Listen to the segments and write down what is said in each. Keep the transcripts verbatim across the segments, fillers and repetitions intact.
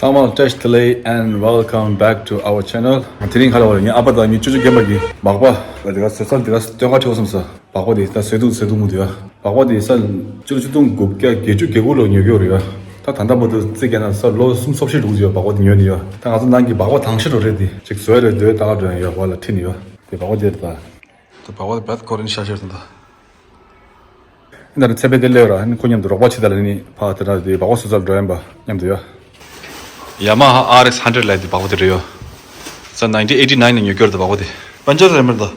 ཚང་མ་བཀྲ་ཤིས་བདེ་ལེགས། And welcome back to our channel. དེ་རིང་ག་ལ་བ་རེད། ངའི་ཨ་ཕ་དང་ངའི་ཅོ་ཅོ་རྒན་པ་གིས་སྦག་སྦག་དེ་ག་བཟོས་ཚར། དེ་ག་སྟོན་ཁ་ཁྲིད་སོང་ཟེར། སྦག་སྦག་དེ་ད་བཟོས་འདུག་བཟོས་འདུག་མུ་དེ་ཡ། སྦག་སྦག་དེ་ས་ཕྱི་ལོ་ཆིག་སྟོང་དགུ་བརྒྱ་བརྒྱད་ཅུ་གྱ་དགུ་ལོ་ཉོས་ཡོད་རེད་ཡ། ད་ད་ལྟ་བར་དུ་རྩིས་བརྒྱབ་ན་ས་ལོ་གསུམ་སོ་བཞི་འགྲོ་གི་ཡོད། སྦག་སྦག་དེ་ཉོས་ནས་ཡ། ད་ང་ཚོ་ནང་གི་སྦག་སྦག་དྭངས་ཤེལ་རོ་རེད། དེ་ཅིག་བཟོས་རེད། དེ་ད་ག་འགྲོ་ཡ་ཡ་བ་ལ་ཁྲིད་ནས་ཡ། དེ་སྦག་སྦག་དེ་རེད་ད། དེ་སྦག་སྦག་དེ་བད་ཁོ་རེ་ནི་ཤ་ཤེར་དང་ད། ཨ་ནི་ཚེ་འཕེལ་དེ་སླེབས་ར། ཨ་ནི་ཁོ་མཉམ་དུ་རོགས་པ་བྱེད་ད་ལ་ནི་ཕ་དེ་འདྲ་དེ་སྦག་སྦག་བཟོ་ས་འགྲོ་ཡིན་པ་མཉམ་དུ་ཡ། Yamaha R X hundred ལབ་དེ་སྦག་སྦག་དེ་རེད་ཡོ། ས་nineteen eighty nine ནས་ཉོས་ཀྱི་ཡོད་རེད་ད་སྦག་སྦག་དེ། པན་ཅར་རེད་མེད་ད།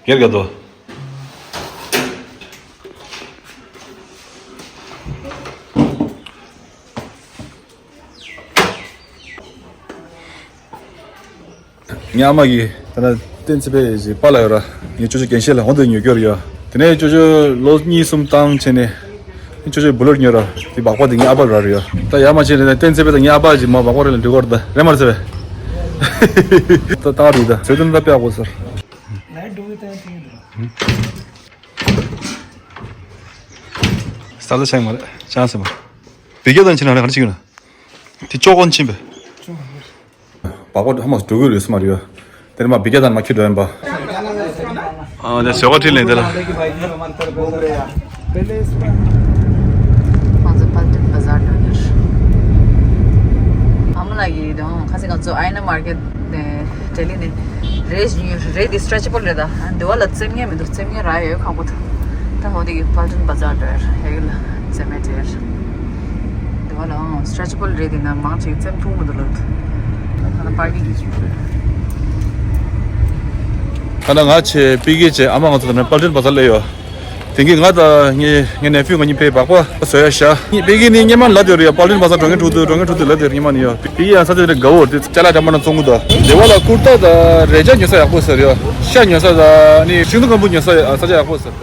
སྒེར་ག་དོ། ངའི་ཨ་མ་གིས་ད་ལྟ་བསྟན་འཛིན་པའི་པཱ་ལགས་ཡོད་ར། ངའི་ཅོ་ཅོ་རྒན་ཤོས་ལ་འོང་དུ་ཉོ་རྒྱུ་རེད་ཡ། དེ་ནས་ཅོ་ཅོ་ལོ་གཉིས་གསུམ་བཏང་བྱས་ནས་ཅོ་ཅོ་བུ་ལོར་ཉོས་ར། དེ་སྦག་སྦག་དེ་ངའི་ཨ་ཕ་ར་རེད་ཡ། ད་ཡ་མ་བྱས་ནས་བསྟན་འཛིན་པའི་ད་ངའི་ཨ་ཕ་ཅིག་མ་སྦག་སྦག་རེད་ལ་འགྲིག་གི་རེད་ད། རེད་མ་རེད་ཟེར་བས། ད་ད་རེད་ད། བཟོས་དོན་ད་དཔེ་ཡག་པོ་ཟེར། ས་ལ་ཆང་མ་རེད། ཆང་ཟེར་མ། བི་ཀེ་དང་ཕྱིན་ན་ག་རེ་བྱེད་ཀྱི་ན། དེ་ཅོག་གོན་ཕྱིན་པས། སྦག་སྦག་ཧ་མ་འགྲོ་གི་རེད་སུ་མ་རེད་ཡ། དེར་མ་བི་ཀེ་དང་མ་ཁྱི་འགྲོ་ཡིན་པ། ཨ་ནི་ཟོ་ག་ཁྲིད་ལེན་དེ་ལ། ང་ཚོ་པལ་ཊན་བ་ཛར་འགྲོ་རྒྱུ། ཨ་མ་ལགས་ཀྱིས་དང་ཁ་སང་ང་ཚོ་ཨའི་ན་མར་ཀེཊ་ནས་ལྡི་ལི་ནས་རེད་ཉོས་རེད། དེ་སི་ཊེ་ཆི་བལ་རེད་ད། འདི་བ་ལ་བཙེམ་མཁན་མི་འདུག་བཙེམ་མཁན་རག་ཡོད་ཁག་པོ་འདུག་ད་འོ་དེ་གི་པལ་ཊན་བ་ཛར་འགྲོ་ཡ་ཧེ་གི་ལ་བཙེམ་མེད་དེ་ཡ། འདི་བ་ལ་ཨང་སི་ཊེ་ཆི་བལ་རེད། དེ་ན་མང་ཆེ་བཙེམ་ཐུབ་མི་འདུག་ལབ་འདུག་ད་ད་པར་ཀིང་གི་ཆུ་རེད། ད་ནང་ང་ཆེ་པི་ཀེ་ཆེ་ཨ་མ་ང་ཚོ་ད་ནང་པལ་ཊན་བ་ཛར་སླེབས་ཡོད། དེང་གི་ང་དང་ངའི་ངའི་ནེ་ཕིའུ་ང་གཉིས་པའི་སྦག་སྦག་བཟོ་ཡ་ཤ། པི་ཀེ་ནི་སྔོན་མ་ལབ་དེ་རེད་ཡ། པལ་ཊན་བ་ཛར་འགྲོ་མཁན་འགྲོ་དུས་འགྲོ་མཁན་འགྲོ་དུས་ལབ་དེ་རེད། སྔོན་མ་ནི་ཡ། པི་ཀེ་ཡང་ས་ཆ་དེ་དགའ་བོ་དེ་ཅ་ལག་འདྲ་མ་འདྲ་བཙོང་གི་འདུག་དེ་བ་ལ་ཀུར་ཏ་དང་རས་ཆ་ཉོ་ས་ཡག་པོ་ཟེར་ཡ། ཤ་ཉོ་ས་དང་ནི་ཤིང་ཏོག་སྐམ་པོ་ཉོ་ས་ཡ་ས་ཆ་ཡག་པོ་ཟེར།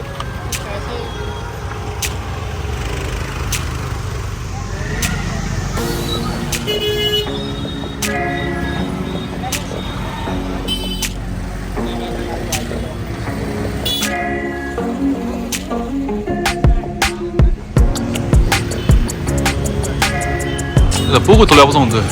ལ་སྤུ་གུ་ཐོག་ལ་ཡག་པོ་སོང་ཚེ།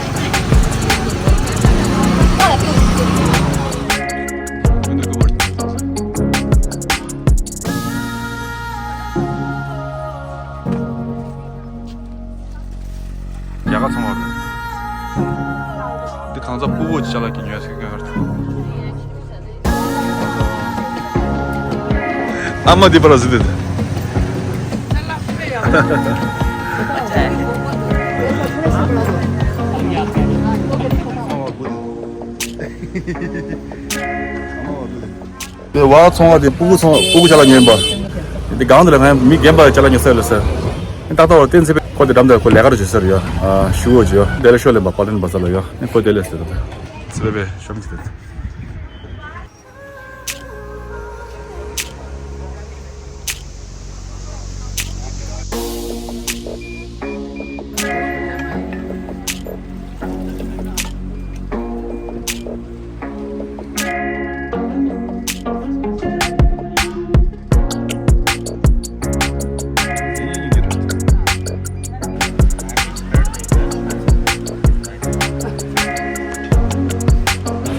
རྒྱ་གར་ཚོང་བ་རེད། འདི་གང་ཚ་སྤུ་གུ་ཅ་ལག་གི་ཉོས་ཟེར་གི་ཡོད་རེད། ཨ་མ་འདི་པར་ཟི་དེ། དེ་བ་ཚོང་བ་དེ་སྤུ་གུ་ཚོང་སྤུ་གུ་ཅ་ལག་ཉོས་པ། དེ་སྒང་དེ་ལ་ང་མི་རྒན་པ་ཅ་ལག་ཉོ་ས་ལ་ཟེར། ཏག་ཏག་བར་བསྟན་འཛིན་པས་ཁོ་དེ་འགྲམ་དེ་ཁོ་ལས་ཀ་རུ་བྱེད་ས་རེད་ཡ། ཞུ་བོ་བྱེད་ཡ། དེ་ལ་ཤོ་ལེན་པ་པར་ལེན་པ་ས་ལ་ཡ། ཁོ་དེ་ལས་ཟེར། འཛིན་པས་ཤོ་མི་ཁྱི་དེ།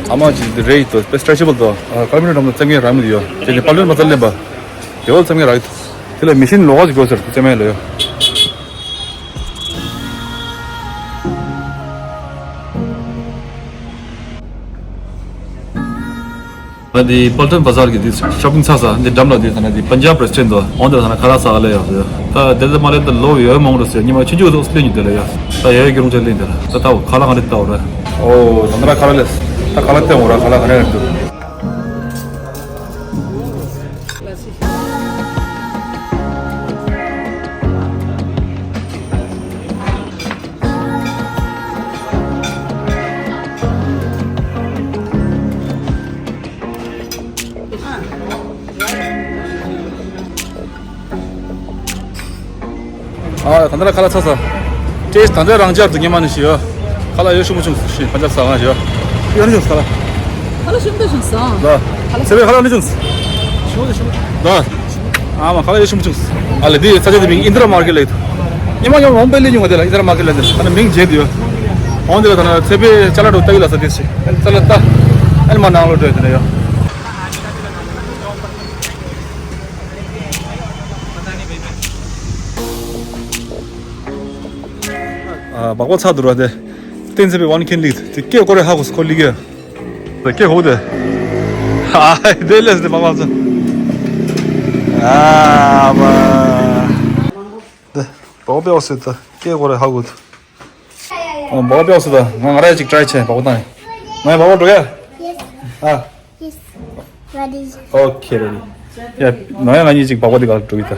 ཨ་མ་ཅིག་དེ་རེད་དོ། དཔེ་སི་ཊེ་ཆི་བལ་དོ། ཀ་ལ་མི་ཊར་འགྲམ་དུ་བཙེམ་མཁན་རག་མི་འདུག་ཡོ། དེ་ནི་པར་ལེན་པ་ས་ལེན་པ། དེ་བ་བཙེམ་མཁན་རག་དེ་ལ་མི་ཤིན་ལོགས་ཀ་ཅིག་དགོས་ཟེར་བཙེམ་མཁན་ལ་ཡོ། ང་འདི་པལ་ཊན་བ་ཛར་གྱི་འདི་ཤོ་པིང་ཚར་ས་འདི་འགྲམ་ལ་འདི་ཐ་ན་འདི་པན་ཇབ་རེ་སི་ཊོ་རན་དུ་འོང་དེ་ཐ་ན་ཁ་ལག་ཟ་ག་ལ་ཡོད་ཟེར། ད་དེ་ལ་མ་ལེན་ད་ལོ་ཡོད་མང་རུ་ཟེར། ཉི་མ་ཆུང་ཆུང་ཚོ་སླེབས་ཉི་དེ་ལ་ཡོད། ད་ཡོད་ཡོད་ཀྱི་རུང་ཆ་ལེན་དེ་ལ་ད་ད་ཁ་ལག་ག་འདྲ་ལྟ་བ་རེད། ཨོ་ད་ནི་ར་ཁ་ལག་ལས་ད་ཁ་ལག་ལྟ་འོང་ར། ཁ་ལག་ག་འདྲ་རེད་འདུག་ཨ་ད་ལྟ་ཁ་ལག་ཚར་ས། ཏེས་ད་ལྟ་རང་འཇགས་འདུག་ཉི་མ་ནི་ཞིག་ཡོད། ཁ་ལག་ཡོད་ཤུགས་མ་བྱུང་ཞིག་ཁ་འཇགས་ས་གང་ཞིག་ཡོད། ཡོད་ནི་བྱུང་ཁ་ལག་ཁ་ལག་ཤུགས་མ་བྱུང་སོང་། ལ། ཁ་ལག་ཚེ་བའི་ཁ་ལག་ནི་བྱུང་། ཤུགས་མ་བྱུང་། ལ། ཨ་མ་ཁ་ལག་ཡོད་ཤུགས་མ་བྱུང་། ཨ་ལ་འདི་ས་ཆ་འདི་མིང་ཨིན་དྲ་མར་ཀེཊ་ལེགས། ཉི་མ་ཉི་མ་མང་པོ་ལས་ཉུང་བ་དེ་ལ་ཨི་ཟ་ར་མ་ཀེ་ལ་དེ་ཨ་ན་མིང་བརྗེད་དུ་ཡོད། འོང་དེ་ལ་ད་ན་ཚེ་པའི་ཅ་ལག་འགྲོ་ལྟ་གི་ལ་ས་དེ་ཞིག་ཨ་ནི་ཙ་ལ་ལྟ། ཨ་ནི་མ་ནང་ལོ་འགྲོ་དེ་ན་ཡོད། ཨ་སྦག་སྦག་ཚ་དུ་ར་དེ། བསྟན་འཛིན་པའི་ཝན་ཁེན་ལིག་དེ་སྐད་ཀོ་རེ་ཧ་གོ་སི་ཁོ་ལིག་ཡ། དེ་སྐད་ཧོ་དེ། ཨ་དེ་ལས་དེ་སྦག་སྦག་ཚ། ཨ་བ། དེ་སྦག་སྦག་པེའོ་སི་དེ་སྐད་ཀོ་རེ་ཧ་གོ་དེ། ཨོ་སྦག་སྦག་པེའོ་སི་དེ་ང་ང་ར་ཅིག་ཊ་རའི་བྱེད་སྦག་སྦག་བཏང་ཡ། ང་ཡ་སྦག་སྦག་འགྲོ་ཡ། Yes. ཨ། Yes. Ready. Okay, ready. ཡ་ང་ཡ་ང་གཉིས་ཅིག་སྦག་སྦག་དེ་ག་འགྲོ་གི་ད།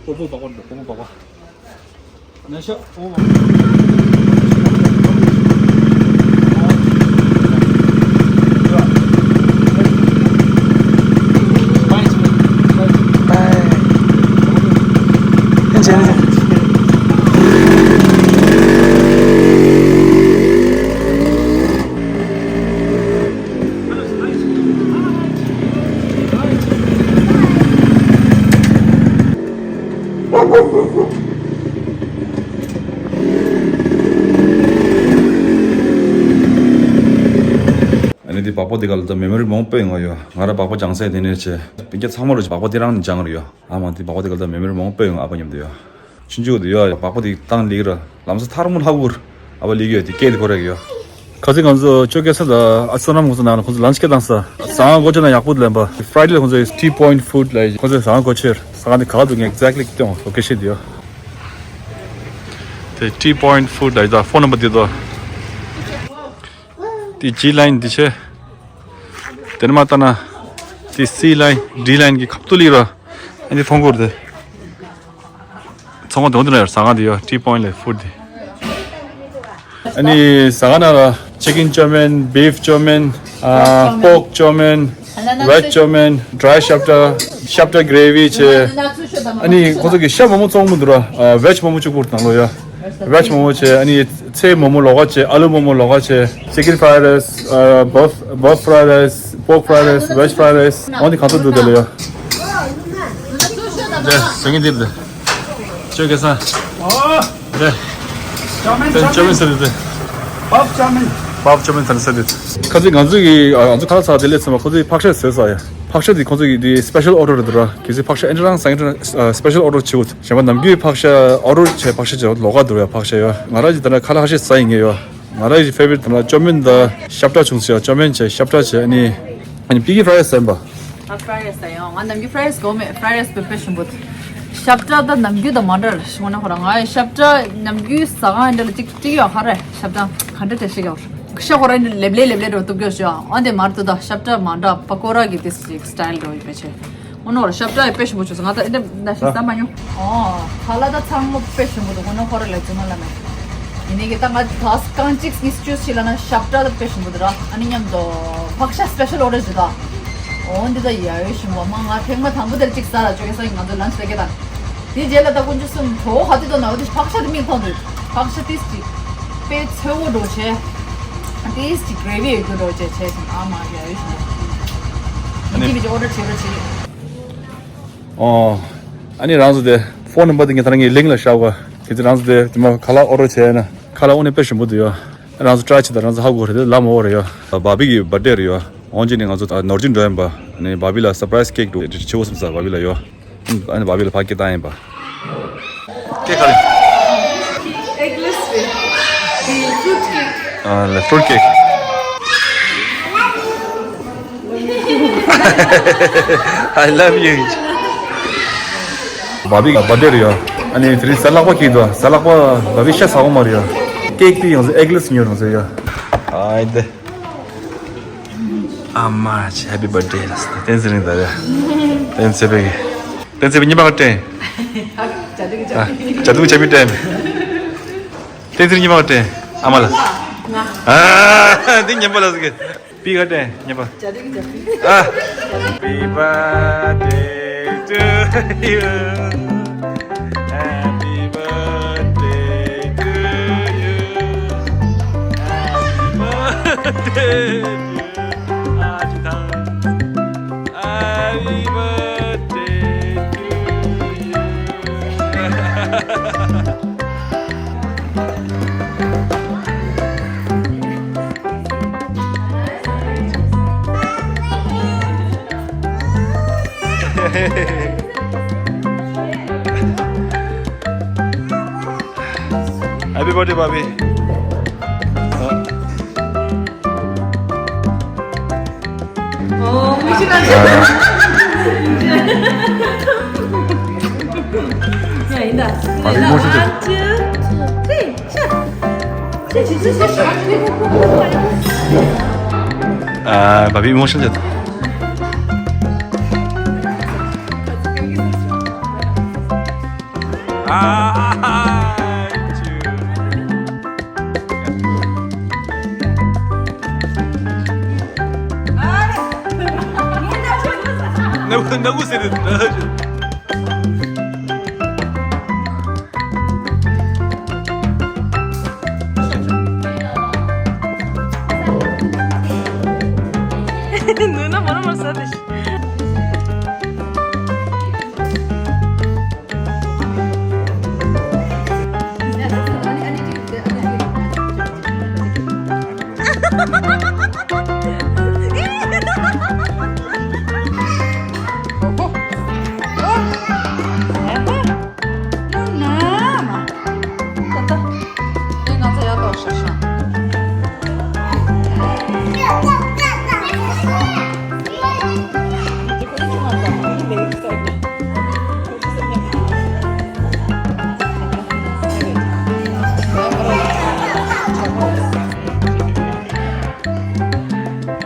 ཨོ་སྦག་སྦག་འགྲོ་ཨོ་སྦག་སྦག་ཨ་ནི་དེ་སྦག་སྦག་དེ་ག་ལ་ད་མེ་མོ་རི་མང་པོ་ཡོང་བ་ཡོད། ང་ར་སྦག་སྦག་སྦྱང་ས་དེ་ནས་བྱས་སྤུན་ཀྱག་ཚང་མ་རུ་སྦག་སྦག་དེ་རང་ནས་སྦྱང་རུ་ཡོད། ཨ་མ་དེ་སྦག་སྦག་དེ་ག་ལ་ད་མེ་མོ་རི་མང་པོ་ཡོང་ཨ་ཕ་མཉམ་དུ་ཡོད། ཆུང་ཆུང་དུ་ཡོད་ཡ་སྦག་སྦག་དེ་བཏང་ལིག་ར་ལམ་སང་ཐར་མོ་ལྷག་གུར་ཨ་བ་ལིག་ཡོད་དེ་སྐད་དེ་ཁོ་རེ་གི་ཡོད། ཁ་སང་ང་ཚོ་ཅོ་ཀེ་ས་དང་ཨ་སོ་ནམ་ཁོང་ཚོ་ནང་ལ་ཁོང་ཚོ་ལན་ཆི་སྐད་བཏང་ས་ཟ་ཁང་སྒོ་ཕྱེ་ན་ཡག་པོ་ལེན་པ། Friday ལ་ཁོང་ཚོ་Tea Point Food ལ་ཁོང་ཚོ་ཟ་ཁང་སྒོ་ཕྱེ་ས་ཁང་དེ་ག་དུ་ངས་exactly སྟོན་ལོ་ཀེ་ཤན་དེ་ཡོད། དེ་Tea Point Food ལ་ཡོད་ད་ཕོན་ནམ་བར་དེ་དོ། དེ་G line དེ་ཆེ། དེ་ནས་མ་ལྟ་ན། དེ་C line D line གི་ཁབ་ཏུ་ལི་ར། ཨ་ནི་ཐོང་གོར་དེ། ཚོང་ཁང་དོན་དུ་ན་ཡོད་ཟ་ཁང་དེ་ཡོད་Tea Point ལ་food དེ། ཨ་ནི་ཟ་ཁང་ན་ར་chicken chow mein, beef chow mein, ཨ་pork chow mein, veg chow mein, dry shapta, shapta gravy བྱས། ཨ་ནི་ཁོ་ཚོ་གི་ཤ་མོག་མོག་བཙོང་མི་འདུག་ར། ཨ་veg མོག་མོག་གཅིག་པུར་དང་ལོ་ཡ། veg མོག་མོག་བྱས་ཨ་ནི་ཚལ་མོག་མོག་ལོག་ཀ་བྱས་ཨ་ལུ་མོག་མོག་ལོག་ཀ་བྱས། Chicken fried rice, ཨ་buff buff fried rice, pork fried rice, veg fried rice འོ་འདི་གང་ཚོ་འདུག་དེ་ལོ་ཡ། དེ་སེང་གེ་འདིར་དེ། ཅོ་ཀེ་ས། ཨོ། དེ། ཅོ་མིན་ཅོ་མིན་ཟེར་དེ། བབ་ཅོ་མིན། བབ་ཅོ་མིན་ཟེར་དེ། ཁ་ཚིག་ང་ཚོ་གི་ཨ་ང་ཚོ་ཁ་ཚ་དེ་ལས་ཚེ་མ་ཁོ་ཚོའི་ཕག་ཤ་བཟོས་ས་ཡ། ཕག་ཤ་དེ་ཁོ་ཚོ་གི་དེ་special order རེད་འདུག་ར། གལ་སྲིད་ཕག་ཤ་ཨེ་འདྲ་རང་ས་ཨེ་འདྲ་རང་special order བྱེད་དགོས། གཞན་པ་ནམ་རྒྱུན་ཕག་ཤ་order བྱས་ཕག་ཤ་བྱས་ལོག་ག་འདུག་ཡ་ཕག་ཤ་ཡ། ང་རང་གི་ད་ལྟ་ཁ་ལག་ཁ་ཤས་ཟ་ཡིན་ངེས་ཡ། ང་རང་གི་favorite ད་ལྟ་ཅོ་མིན་དང་ཤབ་ཏྲ་བྱུང་ཟེར་ཡ་ཅོ་མིན་བྱས་ཤབ་ཏྲ་བྱས་ཨ་ནི་ཨ་ནི་པི་ཀི་fried rice ཟ་ཡིན་པ། ཨ་fried rice ད་ཡང་ང་ནམ་རྒྱུན་fried rice་གོ་མེད། fried rice་དཔེ་དཔེ་ཞིམ་པོ། ཤབ་ཏྲ་ད་ནམ་རྒྱུན་ད་མ་འདྲ་རེད་ཤོང་ན་ཁོ་རང་ང་ཤབ་ཏྲ་ནམ་རྒྱུན་ཟ་ག་འདྲ་ལ་ཅིག་ཅིག་ཡོད་ཧ་རེ་ཤབ་ཏྲ་ག་འདྲ་དེ་ཤི་ཡོད་ཤ་ཁོ་རང་ལེབ་ལེ་ལེབ་ལེ་འགྲོ་ཐུབ་ཀྱོ་ཤོ་ཨ་འདི་མར་དུ་ད་ཤབ་ཏྲ་མ་འདྲ་པ་ཀོ་ར་གི་དེ་style་འགྲོ་ཡི་དཔེ་ཆེ། ཨོ་ནོ་ར་ཤབ་ཏྲ་ཡི་དཔེ་ཞིམ་པོ་བྱུང་སོང་ང་ད་ཨེ་འདྲ་ན་ཤི་ཟ་མ་མྱོང་། ཨོ་ཁ་ལག་ད་ཚང་མ་དཔེ་ཞིམ་པོ་འདུག་ཨོ་ནོ་ཁོ་ར་ལ་ཙུ་མ་ལ་མེད། ཡིན་ནའི་གི་ད་ང་ད་རྐང་གཅིག་གཉིས་ཅུ་ཞིག་ལ་ན་ཤབ་ཏྲ་ད་དཔེ་ཞིམ་པོ་འདུག་ར་ཨ་ནི་མཉམ་དུ་ཕག་ཤ་special order་ཞིག་ད། ཨོ་འདི་ད་ཡ་ཡོ་ཞིམ་པོ་མ་ང་ཐེངས་མ་དང་པོ་དེར་གཅིག་ཟ་ལ་ཅོ་ཀེ་ས་ཡིན་ང་ཚོ་lunch་ལ་སྐད་དང་། དེ་རྗེས་ལ་ད་དཀོན་མཆོག་གསུམ་གྲོགས་ཧ་ཏི་ཏོ་ན་འོ་དེ་ཕག་ཤ་དེ་མིག་མཐོང་དུས་ཕག་ཤ་ཏིས་ཅིག་དཔེ་ཚོས་བོ་འགྲོ་བྱས། ཏིས་ཅིག་gravy་ཡོད་རྒྱུ་འགྲོ་བྱས་བྱས་ཤིང་ཨ་མ་ཡ་ཡོད་ཤིང་། ཨ་ནི་ཉིན་གཅིག་བྱས་order་བྱས་པ་བྱས། ཨོ། ཨ་ནི་རང་ཚོ་དེ་phone number་དེ་ངས་ད་རང་ངའི་link་ལ་བཞག་གོ། དེ་ཚོ་རང་ཚོ་དེ་དེ་མ་ཁ་ལག་order་བྱས་ན་ཁ་ལག་དངོས་གནས་དཔེ་ཞིམ་པོ་འདུག་ཡོད། རང་ཚོ་try་བྱེད་དང་རང་ཚོ་ཧ་གོ་རེད་དེ་ལབ་མ་འོ་རེད་ཡོད། བ་བི་གི་birthday་རེད་ཡོད། འོང་རྗེས་ནས་ང་ཚོ་ནོར་གཅིག་འགྲོ་ཡིན་པ། ཨ་ནི་བ་བི་ལ་surprise cake་འདུག་ཆེ་བོ་སུམ་ས་བ་བི་ལ་ཡོད། ཨ་ནི་བ་བི་ལ་ཕ་སྐད་བཏང་ཡིན་པ། cake་ག་རེ། Eggless་རེད། དེ་fruit cake། ཨ་ལ་fruit cake། I love you། བ་བི་གི་birthday་རེད་ཡོད། ཨ་ནི་དེ་རིང་གཟའ་ལྷག་པ་གི་འདུག་གཟའ་ལྷག་པ་བ་བི་ཤ་ཟ་འོང་མ་རེད་ཡོད། cake་དེ་ཡང་eggless་ཉོས་རང་ཟེར་ཡོད། ཨ་དེ། ཨ་མ་ཆེ་happy birthday་ལ་སྟེ་བསྟན་འཛིན་རིང་ད་རེད། བསྟན་འཛིན་པའི་བསྟན་འཛིན་པའི་ཉི་མ་ག་སྟེ། ཇ་དུག་ཇ་མི་སྟེ། བསྟན་འཛིན་ཉི་མ་ག་སྟེ། ཨ་མ་ལ། ཨ་འདི་ཉན་པ་ལ་ཟིག་པི་ག་སྟེ་ཉན་པ། ཨ། Happy birthday to you. Happy birthday to you. Happy birthday to you. Happy birthday to you. Happy birthday, Bobby. ཨོ། མི་ཤི་ན། ཡ་ཡིན་ད། Bobby, emotion. One, two, three. ཨ། Bobby emotion བྱེད། ཨ། ནག་ནག་ཟེར་ནས། ནུ་ན་མོ་ར་མོ་ས་དེ་ཤི།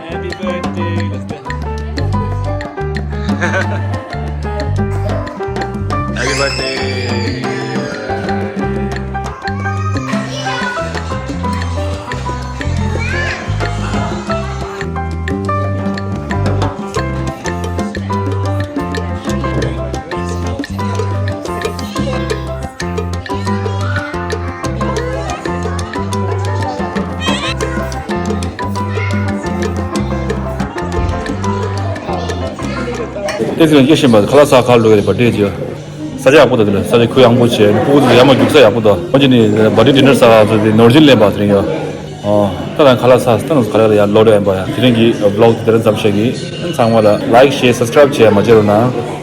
Happy birthday. Let's go. Happy birthday. ཏེ་ཚེ་རིང་སྐྱེ་བཞིན་པ་ཁ་ལག་ཟ་ཁ་ལོ་ཡོད་པ་འདྲེས་ཀྱི། ས་ཆ་ཡག་པོ་འདུག་དེ་ལ་ས་ཆ་ཁུ་ཡངས་པོ་བྱས་ནས་ཕྲུ་གུ་ཚོ་ཡར་མར་རྒྱུག་ས་ཡག་པོ་འདུག་འོན་ཀྱང་ནི་བར་ཌེ་ཌི་ནར་ཟ་ག་ཚོ་དེ་ནོར་གྱིན་ལེན་པ་དེ་རིང་ཡོད། ཨོ། ད་ལྟ་ཁ་ལག་ཟ་ད་ནང་ཁ་ལག་ལ་ཡར་ལོག་འགྲོ་ཡིན་པ་ཡ། དེ་རིང་གི་བི་ལོག་དེ་རིང་ཙམ་བཤད་ཀྱི། ཚང་མ་ལ་ལའིག་ཤེར་སབ་སི་ཀྲའིབ་བྱས་མ་བརྗེད་རོགས་གནང་།